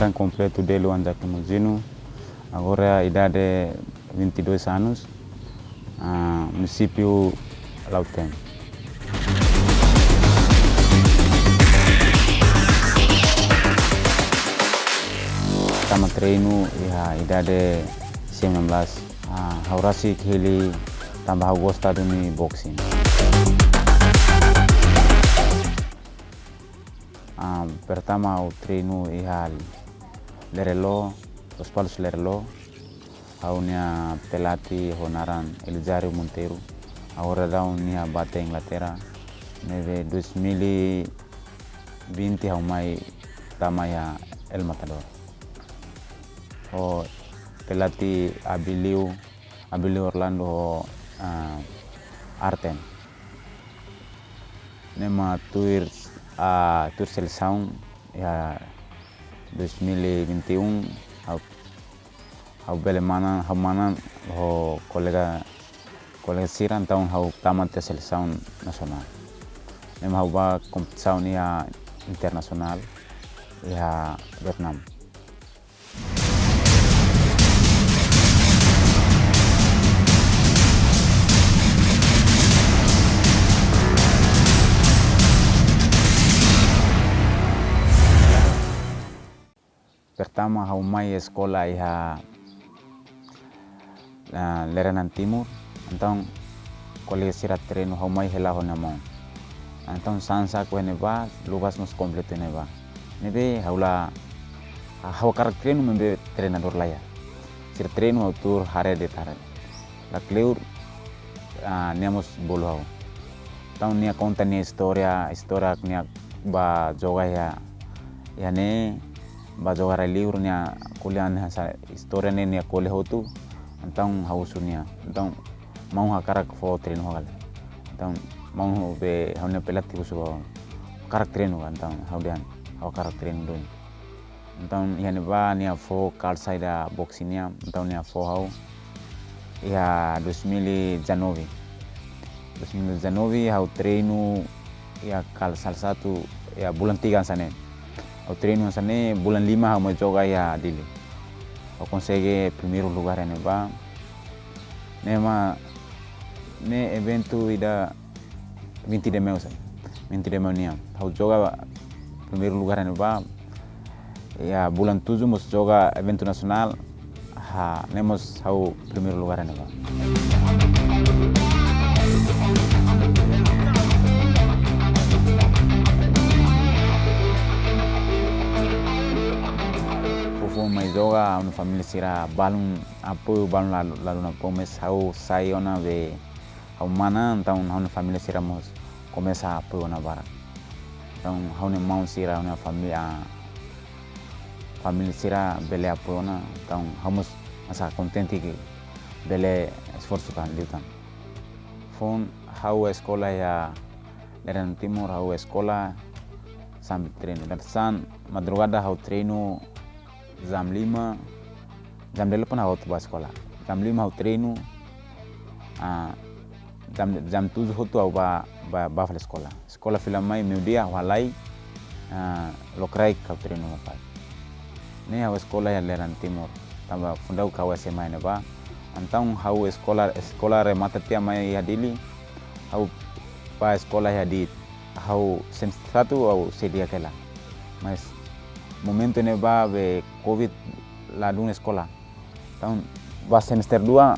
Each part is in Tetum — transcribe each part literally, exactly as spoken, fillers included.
Tan kompletu Delu Anjac Temujinu, agora idade vinte e dois anos, ah, munisípiu Lautém. Tama treinu iha idade sembilan belas, ah, ha'u rasik hili tanba ha'u gosta duni boxing. Ah, pertama ha'u treinu iha Lerelo, Lospalos Lerelo. Ha'u-nia pelatih ho naran Elizario Monteiro. Agora daudaun nia bá tiha Inglaterra. Ne'ebé dois mil e vinte ha'u mai tama iha El Matador. Ho pelatih Abilio, Abilio Orlando ho, ah, Arten. Ne'e mak tuir, ah, tuir selesaun iha dois mil e vinte e um, ha'u, ha'u bele manán, ha'u manán ho kolega, kolega sira, entaun ha'u tama tiha selesaun nasionál. Ne'e mak ha'u bá kompetisaun iha internasionál, iha Vietnam. Pertama ha'u mai eskola iha, ah, Lerena Timur, entaun kolega sira treinu ha'u mai hela ho nia maun. Entaun sansa ku iha ne'ebá, lubas mós kompletu iha ne'ebá. Ne'ebé ha'u la, ha'u hakarak treinu maibé treinadór la iha. Sira treinu ha'u tuur haree de'it haree. La kleur, ah, nia mós bolu ha'u. Entaun nia konta nia istória, istória nia bá joga iha, iha ne'e, bá joga rai-liur nia ko'alia hanesan istória ne'e nia ko'alia hotu. Entaun ha'u husu nia. Entaun maun hakarak fó treinu ha'u ka lae. Entaun maun be ha'u-nia pelatih husu ha'u hakarak treinu ka, entaun ha'u dehan ha'u hakarak treinu duni. Entaun iha ne'ebá nia fó kalsa ida boxing nian, entaun nia fó ha'u iha dois mil e dezanove. Dois mil e dezanove ha'u treinu iha kal salah satu, iha bulan tiga hanesan ne'e. Ha'u treinu hanesan ne'e, bulan lima ha'u mai joga iha Dili. Ha'u konsege primeiru lugár iha ne'ebá. Ne'e mak, ne'e eventu ida vinte de Maio hanesan. Vinte de Maio nian. Ha'u joga primeiru lugár iha ne'ebá. Iha bulan tujuh mós joga eventu nasionál. Ha, ne'e mós ha'u primeiru lugár iha ne'ebá. Ha'u foin mai joga, ha'u-nia família sira balun apoiu, balun la, la dún apoiu, mais ha'u sai ona be ha'u manán, entaun ha'u-nia família sira mós komesa apoiu ona barak. Entaun ha'u-nia maun sira, ha'u-nia família, família sira bele apoiu ona, entaun ha'u mós hanesan kontente ke bele esforsu tan liután. Foin ha'u eskola iha Lerena Timur, ha'u eskola sambil treinu. Dadeer-saan madrugada ha'u treinu jam lima, jam delapan ha'u hotu bá eskola. Jam lima ha'u treinu, ah, jam, jam tujuh hotu ha'u bá, bá, bá fali eskola. Eskola fila mai meiudia ha'u halai, ah, lokraik ha'u treinu mai fali. Ne'e ha'u eskola iha Lerena Timur, tanba fundau ha'u S M A iha ne'ebá. Entaun ha'u eskola, eskola remata tiha mai iha Dili, ha'u bá eskola iha Diit. Ha'u semester satu ha'u sei di'ak hela. Mais momentu ne'ebá be covid la dún eskola. Entaun bá semester dua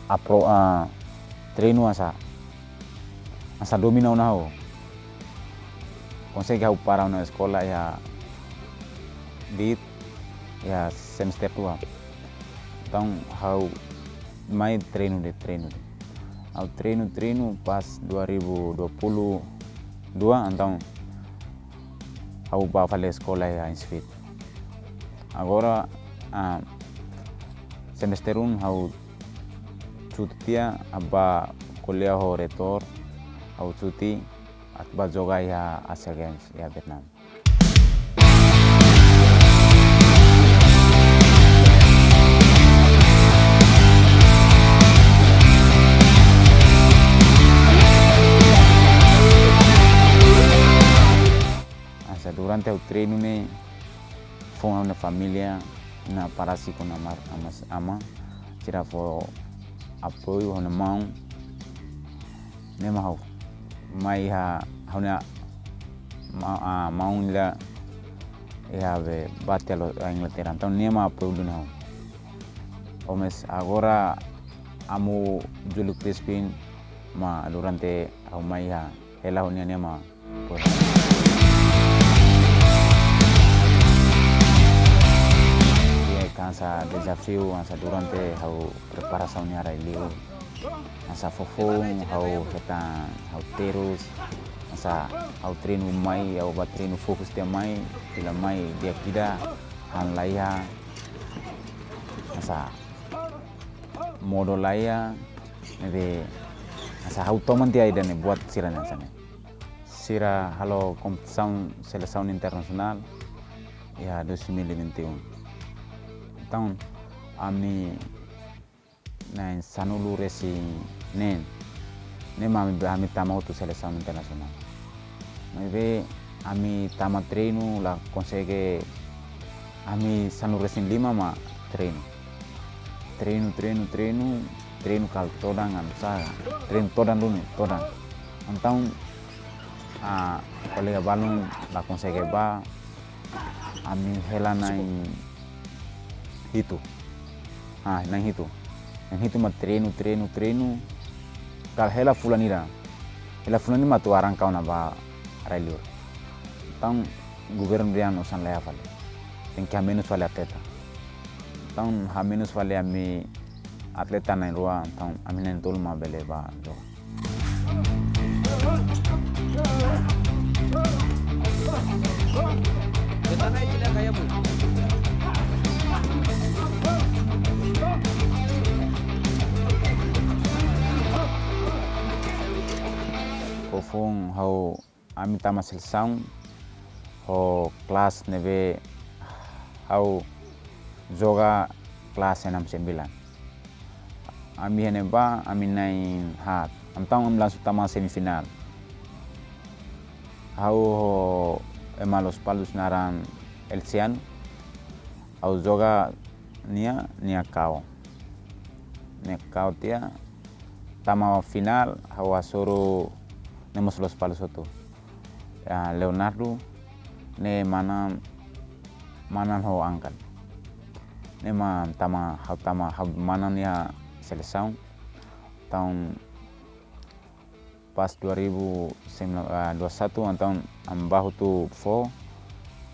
apro-, ah, treinu hanesan, hanesan domina ona ha'u. Konsege ha'u para ona eskola iha Diit iha semester dua. Entaun ha'u mai treinu de'it, treinu de'it. Ha'u treinu, treinu pas dua ribu dua puluh dua, entaun ha'u bá fali eskola iha Insfit. Agora, ah, semester um ha'u cuti tiha, ha'u bá ko'alia ho reitór, ha'u cuti, atu bá joga iha Asia Games iha Vietnam. Hanesan durante ha'u treinu ne'e, Ha'u-nia família, ha'u-nia padrasto ho ha'u-nia amá, amá, amá, sira fó apoiu ha'u-nia maun. Ne'e mak ha'u mai iha ha'u-nia ma-, ah, maun ida iha be bá tiha loos iha Inglaterra. Entaun ne'e mak apoiu duni ha'u. Omes agora Amu Júlio Crispim mak durante ha'u mai iha hela ha'u-nia ne'e mak. Iha hanesan dezafiu, hanesan durante ha'u preparasaun iha rai-liur. Hanesan fofoun, ha'u hetan, ha'u terus. Hanesan ha'u treinu mai, ha'u bá treinu fokus tiha mai, fila mai di'ak ida, han laiha. Hanesan modo laiha, ne'ebé hanesan ha'u toman tiha ida-ne'e buat sira-ne'e hanesan ne'e. Sira halo kompetisaun selesaun internasionál iha dois mil e vinte e um. Entaun, ami na'in sanulu-resin-neen, ne'e mak ami, ami tama hotu selesaun internasionál. Maibé ami tama treinu la konsege, ami sanulu-resin-lima mak treinu. Treinu, treinu, treinu, treinu kala todan, anu sa, treinu todan duni, todan. Entaun, ah, kolega balun la konsege bá, ami hela na'in hitu. Ah, na'in hitu. Na'in hitu mak treinu, treinu, treinu. Kala hela fulan ida. Hela fulan ida mak atu arranka ona bá rai-liur. Entaun governu dehan osan laiha fali. Tenke hamenus fali atleta. Entaun hamenus fali ami atleta na'in-rua, entaun ami na'in-tolu mak bele bá joga. Fofoun ha'u, ami tama selesaun ho kelas ne'ebé ha'u joga kelas enam sembilan. Ami iha ne'ebá, ami na'in haat. Entaun ami langsung tama semifinál. Ha'u ho ema Lospalos naran Elsian. Ha'u joga nia, nia kao. Nia kao tiha, tama finál, ha'u hasoru ne'e mós Lospalos hotu. Ya, Leonardo, ne'e manan, manan ho angkat. Ne'e mak tama, ha'u tama, ha'u manan iha selesaun. Entaun pas dua ribu sembilan, ah, dua satu, entaun ami bá hotu foho,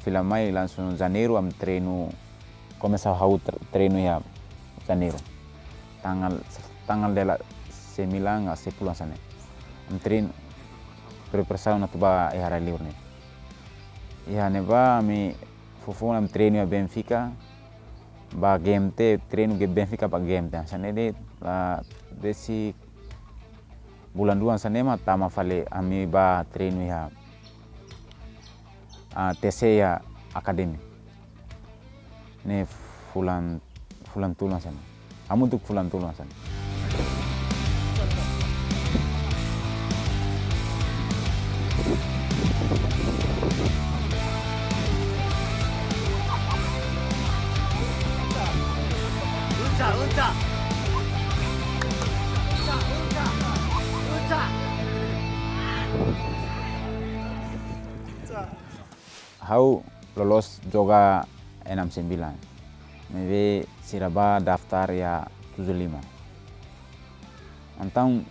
fila mai langsung Janeiru, ami treinu, komesa ha'u tre-, treinu iha Janeiru. Tanggal, tanggal dala sembilan ka sepuluh hanesan ne'e. Ami treinu, preparasaun atu bá iha rai-liur ne'e. Iha ne'ebá ami fofoun ami treinu iha Benfica, bá G M T, treinu iha Benfica bá G M T. Hanesan ne'e de'it, la besik bulan dua hanesan ne'e mak tama fali ami bá treinu iha, ah, T C iha akademi. Ne'e fulan, fulan tolu hanesan ne'e. Hamutuk fulan tolu hanesan ne'e. Ha'u loloos joga enam sembilan. Maibé sira bá daftar iha tujuh lima. Entaun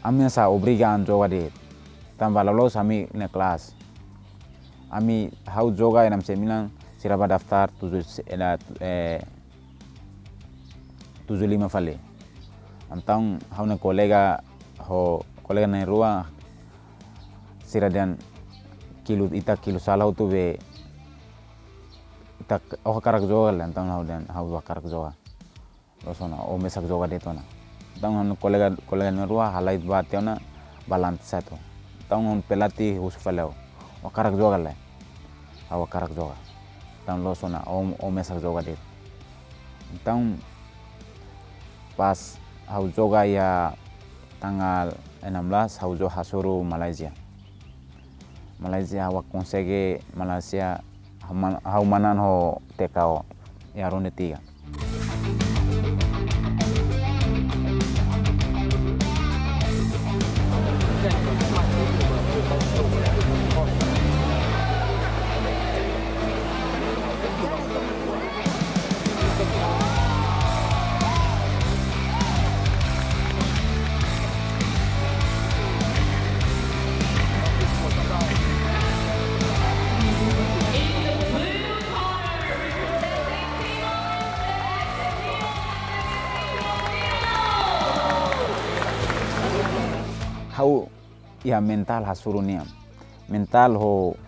ami hanesan obriga an joga de'it. Tanba loloos ami-nia kelas. Ami ha'u joga enam sembilan, sira bá daftar tujuh se-, eh, tujuh lima fali. Entaun ha'u-nia kolega ho kolega na'in-rua sira dehan kilu ita kilu sala hotu be ita, ó hakarak joga lae, entaun ha'u dehan ha'u hakarak joga. Loos ona, ó mesak joga de'it ona. Entaun ha'u-nia kolega, kolega na'in-rua halai bá tiha ona, bá lantai satu. Entaun ha'u-nia pelatih husu fali ha'u, ó hakarak joga lae? Ha'u hakarak joga. Entaun loos ona, ó, ó mesak joga de'it. Entaun pas ha'u joga iha tanggal enam belas, ha'u joga hasoru Malaysia. Malaysia ha'u konsege, Malaysia Ha'u man-, ha'u manan ho T K O iha ronde tiga. Ha'u iha mentál hasoru nia. Mentál ho,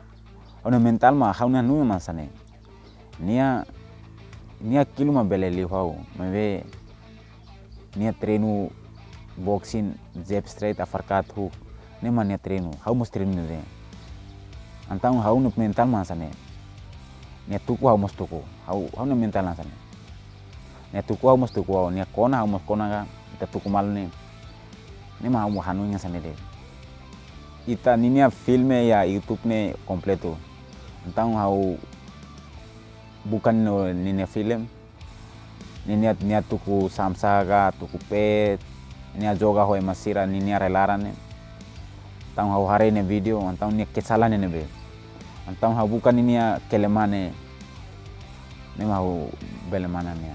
ha'u-nia mentál mak ha'u-nia hanoin mak hanesan ne'e. Nia, nia kilu mak bele liu ha'u, maibé nia treinu boxing, jab straight, uppercut, hook. Ne'e mak nia treinu, ha'u mós treinu ne'e. Entaun ha'u-nia mentál mak hanesan ne'e. Nia tuku ha'u mós tuku, ha'u, ha'u-nia mentál mak hanesan ne'e. Nia tuku ha'u mós tuku, nia kona ha'u mós kona ka, ita tuku malu ne'e. Ne'e mak ha'u hanoin hanesan ne'e de'it. Ita ninia filme iha YouTube ne'e kompletu. Entaun ha'u buka no ninia filme. Ninia, nia tuku samsa ka, tuku pet, nia joga ho ema sira ninia rai-laran ne'e. Entaun ha'u haree nia vídeo, entaun nia kesalahan ne'ebé. Entaun ha'u buka ninia kelemahan ne'e. Ne'e mak ha'u bele manan nia.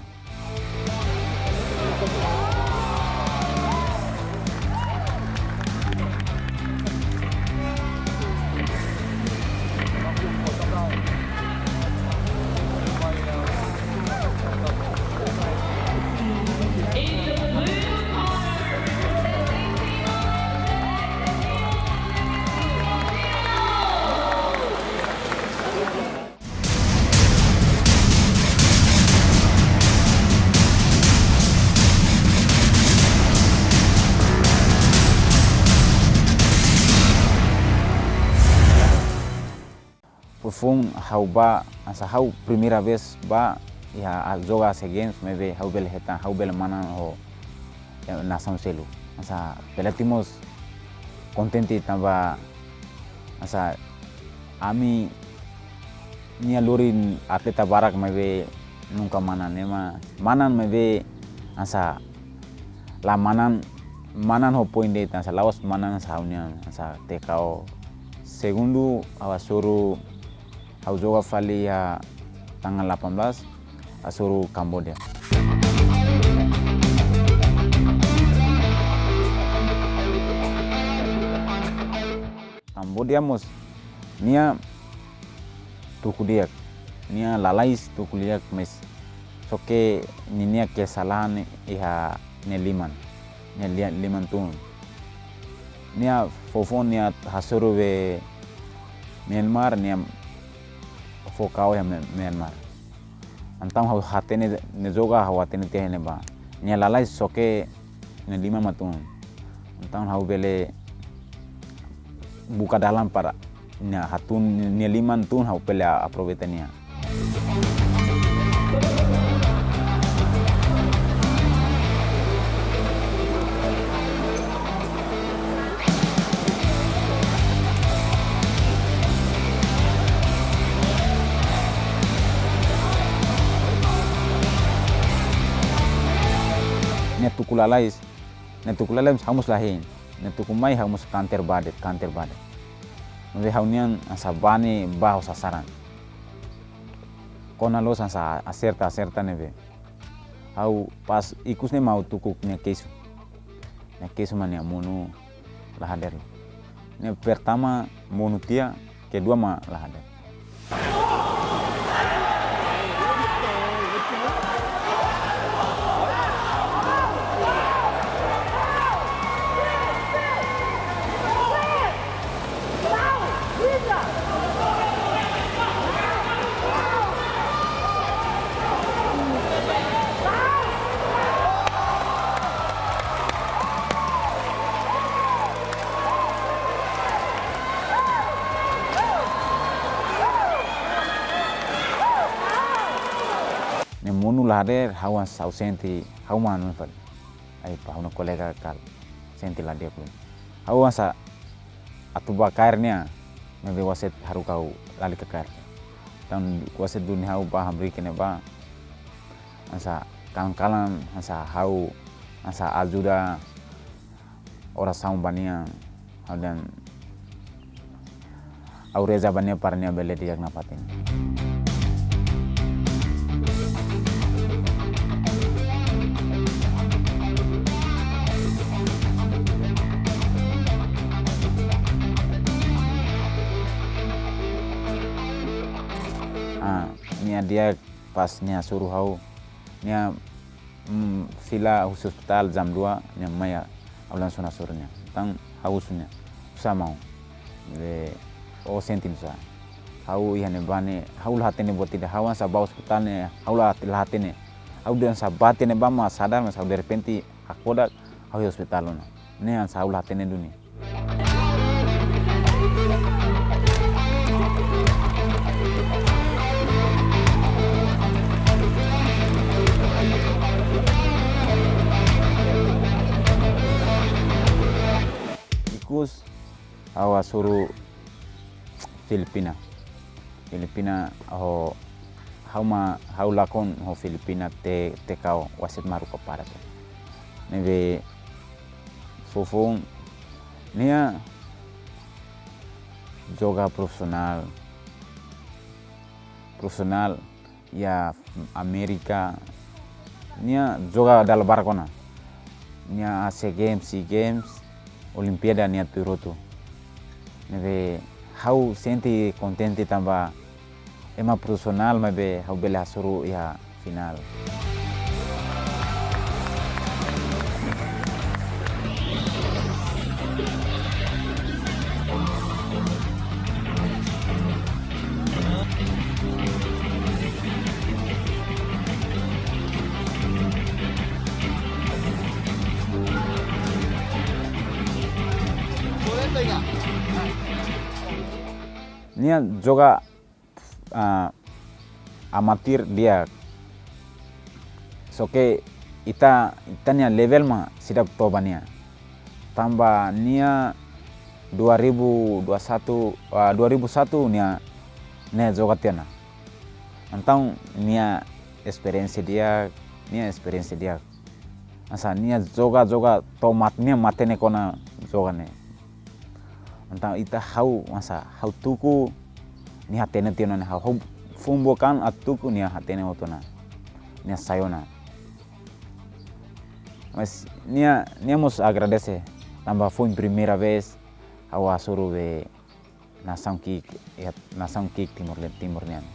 Fofoun ha'u ba, hanesan ha'u primeira vez ba, iha a joga Asian Games, maibé ha'u bele hetan, ha'u bele manan ho, eh, nasaun seluk. Hanesan Pelati mós kontente tanba, hanesan ami nia lori atleta barak maibé nunka manan, ema manan maibé hanesan la manan, manan ho poin de'it, hanesan la'ós manan hanesan ha'u-nian, hanesan T K O. Segundu, ha'u hasoru, ha'u joga fali iha tanggal delapan belas, hasoru Kamboja. Kamboja mós nia tuku di'ak, nia lalais tuku di'ak, mais só que ninia kesalahan iha nia liman, nia lia-, liman tun. Nia fofoun nia hasoru be Myanmar, nia fó K O iha Me-, Myanmar. Entaun ha'u hatene, nia joga ha'u hatene tiha ne'ebá. Nia lalais só que nia liman mak tun. Entaun ha'u bele buka dalan para nia hatun, nia liman tun, ha'u bele aproveita nia. Nia tuku lalais, nia tuku lalais ha'u mós la hein. Nia tuku mai ha'u mós counter ba de'it, counter ba de'it. Maibé ha'u-nian hanesan ba ne'e ba ho sasaran. Kona loos hanesan aserta, aserta ne'ebé. Ha'u pas ikus ne'e mak ha'u tuku nia keisu. Nia keisu mak nia monu la hadeer. Nia pertama monu tiha, kedua mak la hadeer. Nia monu la hadeer, ha'u hanesan ha'u sente, ha'u manu fali. Ai, pahuna kolega kal, sente la di'ak liu. Ha'u hanesan atu ba kaer nia, maibé wasit haruka ha'u lalika kaer. Entaun, wasit duni ha'u bá hamriik iha ne'ebá. Hanesan kalan-kalan, hanesan ha'u, hanesan ajuda orasaun ba nia, ha'u dehan, ha'u reza ba nia para nia bele di'ak nafatin. Ah, nia di'ak pas nia hasoru ha'u. Nia, mm, fila husi ospitál jam dua, nia mai, ha'u langsung hasoru nia. Entaun ha'u husu nia, oinsá maun? Be, ó sente oinsá? Ha'u iha ne'ebá ne'e, ha'u la hatene buat ida, ha'u hanesan bá ospitál ne'e, ha'u la, la hatene. Ha'u dehan hanesan bá tiha ne'ebá mak sadar, mas ha'u derrepente hakfodak, ha'u iha ospitál ona. Ne'e hanesan ha'u la hatene duni. Ikus ha'u hasoru Filipina. Filipina ho, ha'u mak, ha'u lakon ho Filipina te, te kau wasit maru ka para te. Ne'ebé foufoun nia joga profisionál, profisionál iha Amérika, nia joga dala barak ona. Nia Asia Games, SEA Games, Olimpiada nia tuir hotu. Ne'ebé ha'u sente kontente tanba ema profisionál maibé ha'u bele hasoru iha finál. Nia joga, ah, amatir di'ak. Só ke ita, ita-nia level mak seidauk to'o ba nia. Tanba nia dua ribu dua satu, ah, dua ribu satu nia, nia joga tiha ona. Entaun nia esperiénsia di'ak, nia esperiénsia di'ak. Hanesan nia joga, joga to'o mat-, nia matenek ona joga ne'e. Entaun ita ha'u, hanesan ha'u tuku, nia hatene tiha ona ha'u. Ha'u foin buka an atu tuku, nia hatene hotu ona. Nia sai ona. Mas nia, nia mós agradese, tanba foin primeira vez ha'u hasoru be nasaun ki'ik, iha nasaun ki'ik Timor, Timor nian.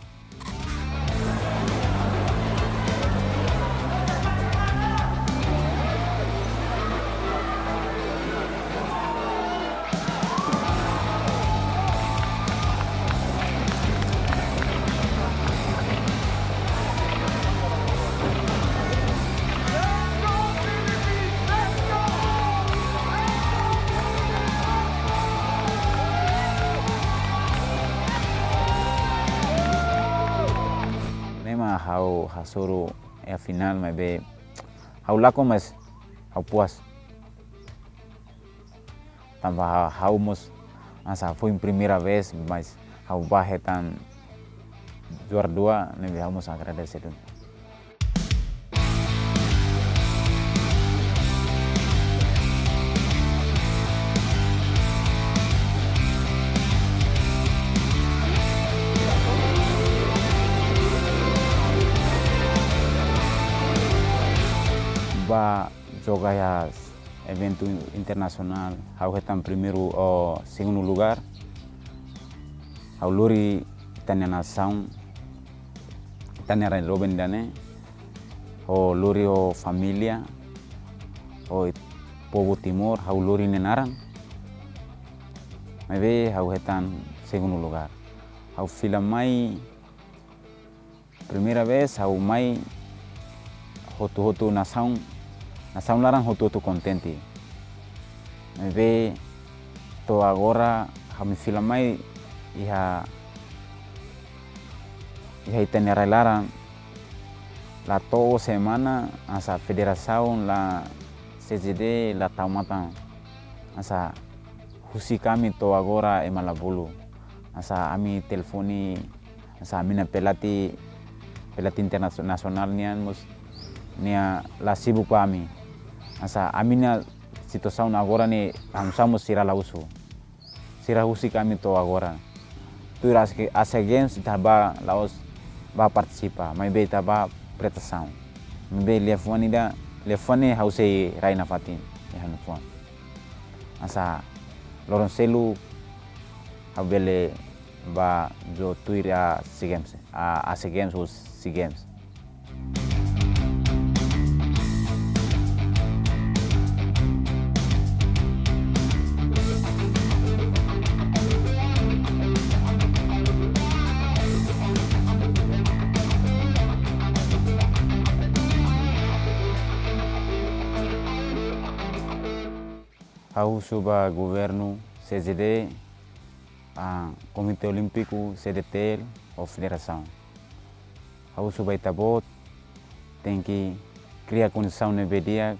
Ne'e mak ha'u hasoru iha finál maibé ha'u lakon mas ha'u puas. Tanba ha-, ha'u mós hanesan foin primeira vez, mas ha'u bá hetan juara dua, ne'ebé ha'u mós agradese duni. Bá joga iha eventu internasionál, ha'u hetan primeiru ou segundu lugár. Ha'u lori ita-nia nasaun, ita-nia rai doben ida-ne'e, ha'u lori ho família, ho povu Timor, ha'u lori nia naran. Maibé ha'u hetan segundu lugár. Ha'u fila mai primeira vez ha'u mai hotu-hotu nasaun, nasaun laran hotu-hotu kontente. Maibé to'o agora ha'u-nia fila mai iha, iha ita-nia rai laran la to'o semana hanesan federasaun la C J D la tau matan hanesan husik ami to'o agora ema la bolu. Hanesan ami telefone Hanesan ami-nia pelatih, pelatih internasionál nian mós nia la sibuk ba ami. Hanesan ami-nia situasaun agora ne'e, hanesan mós sira la husu. Sira husik ami to'o agora. Tuir Asia, Asia Games ita bá la'ós bá partisipa, maibé ita bá preparasaun. Maibé liafuan ida, liafuan ne'e ha'u sei rai nafatin, iha ha'u-nia fuan. Hanesan loron seluk ha'u bele bá jogu tuir SEA Games, a, Asia Games ou SEA Games. Ha'u husu ba governu, C J D, ah, Komité Olímpiku, C D T L, ho federasaun. Ha'u husu ba ita-boot, tenke kria kondisaun ne'ebé di'ak,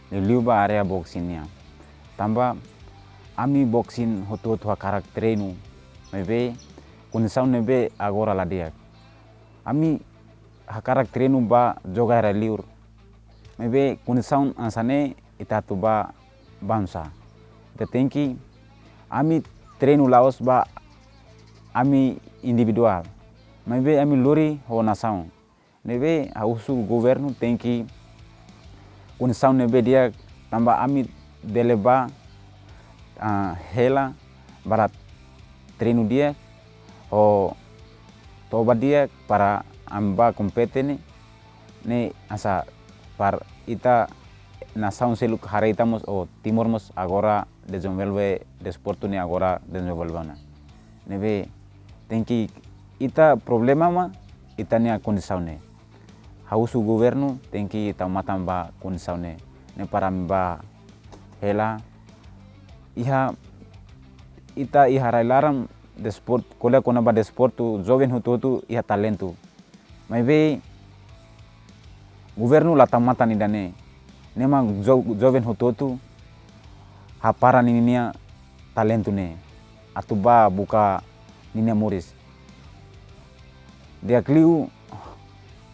liuliu ba área boxing nian. Tanba ami boxing hotu-hotu hakarak treinu, maibé kondisaun ne'ebé agora la di'ak. Ami hakarak treinu ba joga iha rai-liur. Maibé kondisaun hanesan ne'e ita atu bá avansa. Ita tenke, ami treinu la'ós ba ami individuál. Maibé ami lori ho nasaun. Ne'ebé ha'u husu governu tenke kondisaun ne'ebé di'ak tanba ami bele bá, ah, hela barak treinu di'ak, ho toba di'ak para ami bá kompete ne'e, ne'e hanesan para ita nasaun seluk haree ita mós, o Timor mós agora dezenvolve desportu ne'e agora dezenvolve ona. Ne'ebé tenke ita problema mak ita-nia kondisaun ne'e. Ha'u husu governu tenke tau matan ba kondisaun ne'e. Ne'e para ami bá hela iha ita iha rai-laran desportu, ko'alia kona-ba desportu, joven hotu-hotu iha talentu. Maibé governu la tau matan ida-ne'e. Ne'e mak jo-, joven hotu-hotu hapara ninia talentu ne'e atu bá buka ninia moris. Di'ak liu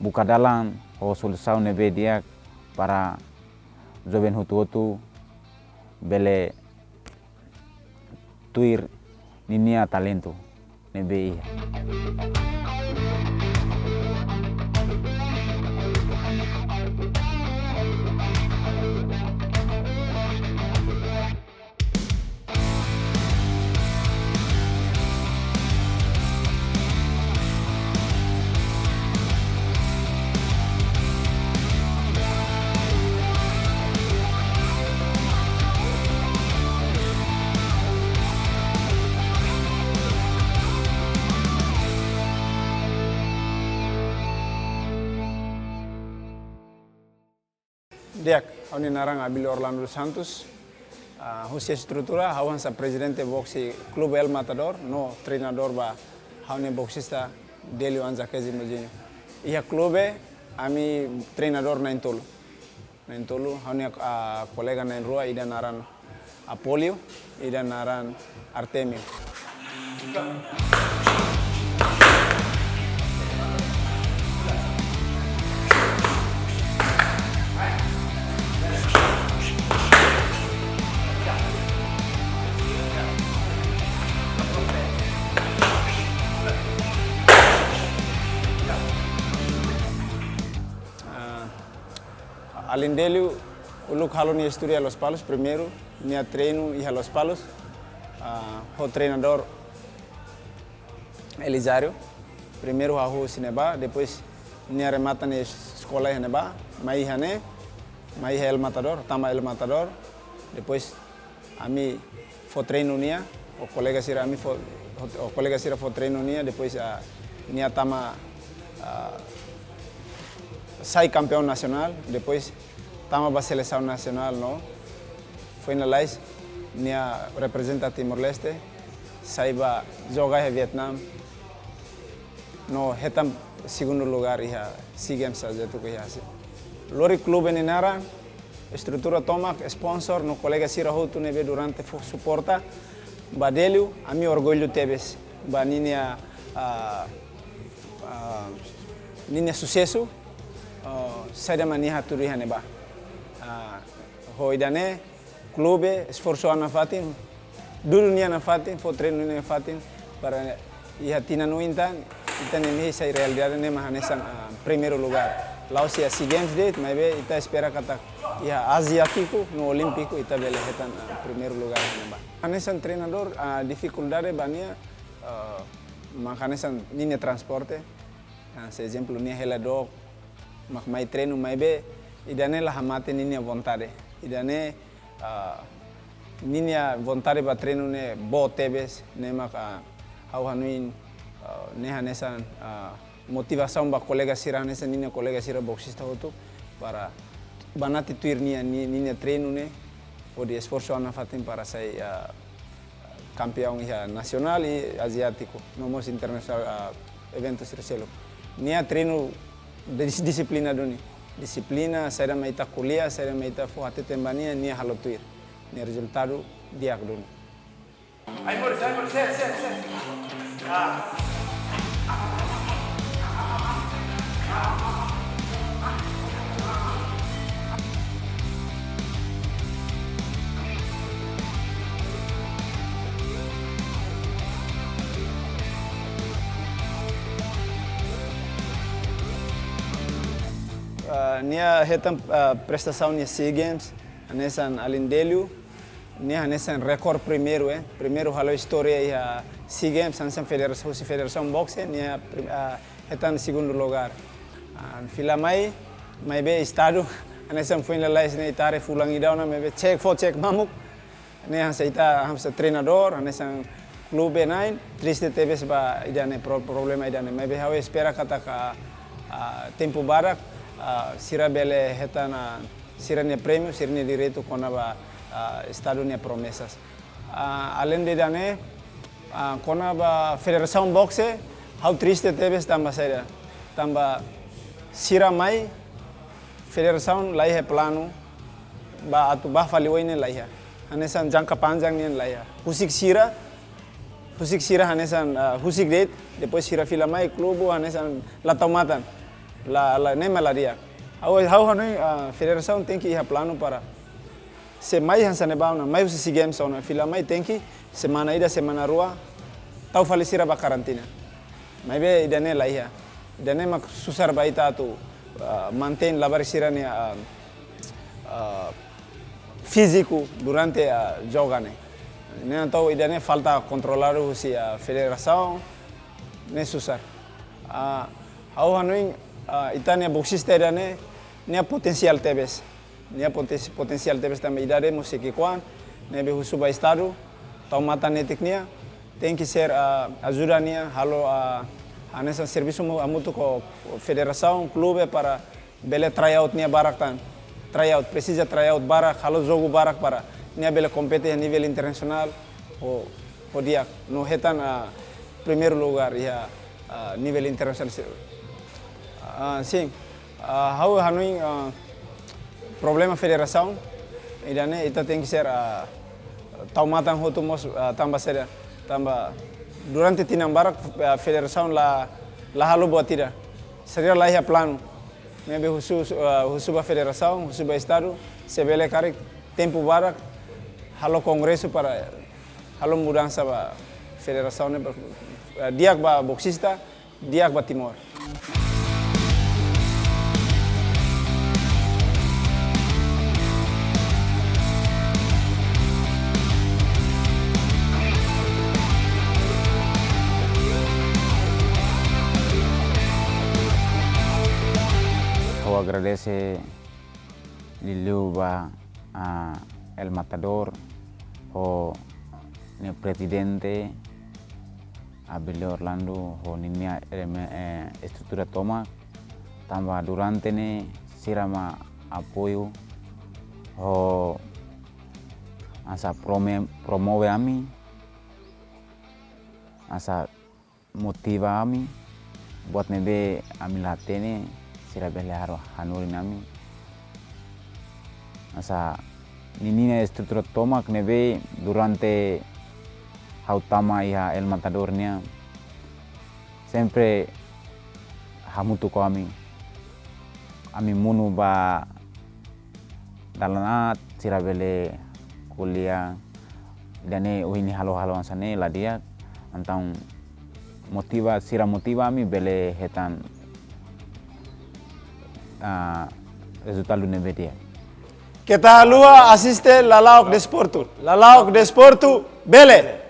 buka dalan ho solusaun ne'ebé di'ak para joven hotu-hotu bele tuir ninia talentu ne'ebé iha. Di'ak, ha'u-nia naran Abilio Orlando dos Santos. Ah, husi estrutura, ha'u hanesan prezidente boxe Klube El Matador, no treinadór ba ha'u-nia boxista Delio Anja Kezi Mojinho. Iha klube, ami treinadór na'in-tolu. Na'in-tolu, ha'u-nia, ah, kolega na'in-rua, ida naran Apolio, ida naran Artemio. Ah, alin Delio, uluk halo nia estudu iha Lospalos, primeiru, nia treinu iha Lospalos, ah, ho treinadór Elizario. Primeiru hahú husi ne'ebá, depois nia remata nia eskola iha ne'ebá, mai iha ne'e, mai iha El Matador, tama El Matador, depois ami fó treinu nia, ho kolega sira ami fó, ho kolega sira fó treinu nia, depois, ah, nia tama, ah, sai kampeaun nasionál, depois tama ba selesaun nasionál no finalize nia reprezenta Timor-Leste, sai ba joga iha Vietnam, no hetan segundu lugár iha SEA Games azetu ke iha si. Lori klube nia naran, estrutura tomak, sponsor no kolega sira hotu ne'ebé durante fó suporta ba Delio, ami orgullu tebes ba ninia, ah, Ah, ninia susesu, ah, saida mak nia hatudu iha ne'ebá. Ah, ho ida-ne'e, klube esforsu an nafatin, dudu nia nafatin, fó treinu nia nafatin, para iha tinan oin tan, ita-nia mehi sai realidade ne'e mak hanesan, ah, primeiru lugár. La'ós iha SEA Games de'it, maibé ita espera katak iha Aziátiku no Olímpiku ita bele hetan, ah, primeiru lugár iha ne'ebá. Hanesan treinadór, ah, difikuldade ba nia, ah, mak hanesan ninia transporte. Ah, se ezemplu, nia hela dook mak mai treinu, maibé ida-ne'e la hamate ninia vontade. Ida-ne'e, ah, ninia vontade ba treinu ne'e boot tebes, ne'e mak, ah, ha'u hanoin, ah, ne'e hanesan, ah, motivasaun ba kolega sira, hanesan ninia kolega sira boksista hotu, para banati tuir nia, ni-, ninia treinu ne'e, hodi esforsu an nafatin para sai, ah, kampiaun iha nasionál i aziátiku, no mós internasionál, ah, eventu sira seluk. Nia treinu dis-, dixiplina duni. Dixiplina, saida mak ita ko'alia, saida mak ita fó hateten ba nia, nia halo tuir. Nia rezultadu di'ak duni. Ai, amor, ai, amor, set, set, set. Ah. Ah, nia hetan, ah, prestasaun iha SEA Games, hanesan alin Delio, nia hanesan rekór primeiru, eh. Primeiru halo istória iha SEA Games, hanesan federa-, husi Federasaun Boxe, nia prim-, ah, hetan segundu lugár. Ah, fila mai, maibé estadu, hanesan foin lalais ne'e ita haree fulan ida ona, maibé cek fó cek mamuk. Ne'e hanesan ita, hanesan treinadór, hanesan klube na'in, triste tebes ba ida-ne'e pro-, problema ida-ne'e. Maibé ha'u espera katak, ah, tempu badak, ah, sira bele hetan, ah, sira-nia prémiu, sira-nia direitu kona-ba, ah, estadu nia promesas. Ah, aleinde ida-ne'e, ah, kona-ba Federasaun Boxe, ha'u triste tebes tanba saida. Tanba sira mai, federasaun la iha planu ba atu bá fali oin ne'e la iha. Hanesan jangka panjang nian la iha. Husik sira, husik sira hanesan, ah, husik de'it, depois sira fila mai klube hanesan la tau matan. La, la, ne'e mak la di'ak. Ha'u, ha'u hanoin, ah, federasaun tenke iha planu para se mai hanesan ne'ebá ona, mai husi SEA Games ona, fila mai tenke semana ida, semana rua, tau fali sira ba karantina. Maibé ida-ne'e la iha. Ida-ne'e mak susar ba ita atu, ah, mantein labarik sira-nia, ah, ah, fíziku durante, ah, joga ne'e. Ne'e entaun ida-ne'e falta kontroladu husi, ah, federasaun, ne'e susar. Ah, ha'u hanoin, ah, ita-nia boksista ida-ne'e, nia potensiál tebes. Nia poten-, potensiál tebes tanba idade mós sei ki'ikoan, ne'ebé husu ba estadu, tau matan netik nia, tenke ser, ah, ajuda nia, halo, ah, hanesan servisu mu-, hamutuk ho federasaun, klube para bele tryout nia barak tan. Tryout, presiza tryout barak, halo jogu barak para nia bele kompete iha nivel internasionál, ho, ho di'ak, no hetan, ah, primeiru lugár iha, ah, nivel internasionál. Ah, sin. Ah, ha'u hanoin, ah, problema federasaun, ida-ne'e ita tenke ser, ah, tau matan hotu mós, ah, tanba saida, tanba durante tinan barak, ah, federasaun la, la halo buat ida. Sira la iha planu. Ne'ebé husu, ah, husu ba federasaun, husu ba estadu, se bele karik tempu badak, halo kongresu para halo mudansa ba federasaun ne'e, ba, ah, di'ak ba boksista, di'ak ba Timor. Ha'u agradese liuliu ba, ah, El Matador ho nia prezidente, Abelio Orlando ho ninia eleme-, eh, estrutura tomak, tanba durante ne'e sira mak apoiu ho hanesan prome-, promove ami, hanesan motiva ami, buat ne'ebé ami la hatene, sira bele halo hanorin ami. Hanesan ninia estrutura tomak ne'ebé durante ha'u tama iha El Matador nian, sempre hamutuk ho ami. Ami monu ba dalan aat, sira bele ko'alia, ida-ne'e ohin halo halo hanesan ne'e la di'ak. Entaun motiva, sira motiva ami bele hetan, ah, rezultadu ne'ebé di'ak. Keta haluha asiste Lala'ok Desportu. Lala'ok Desportu, bele!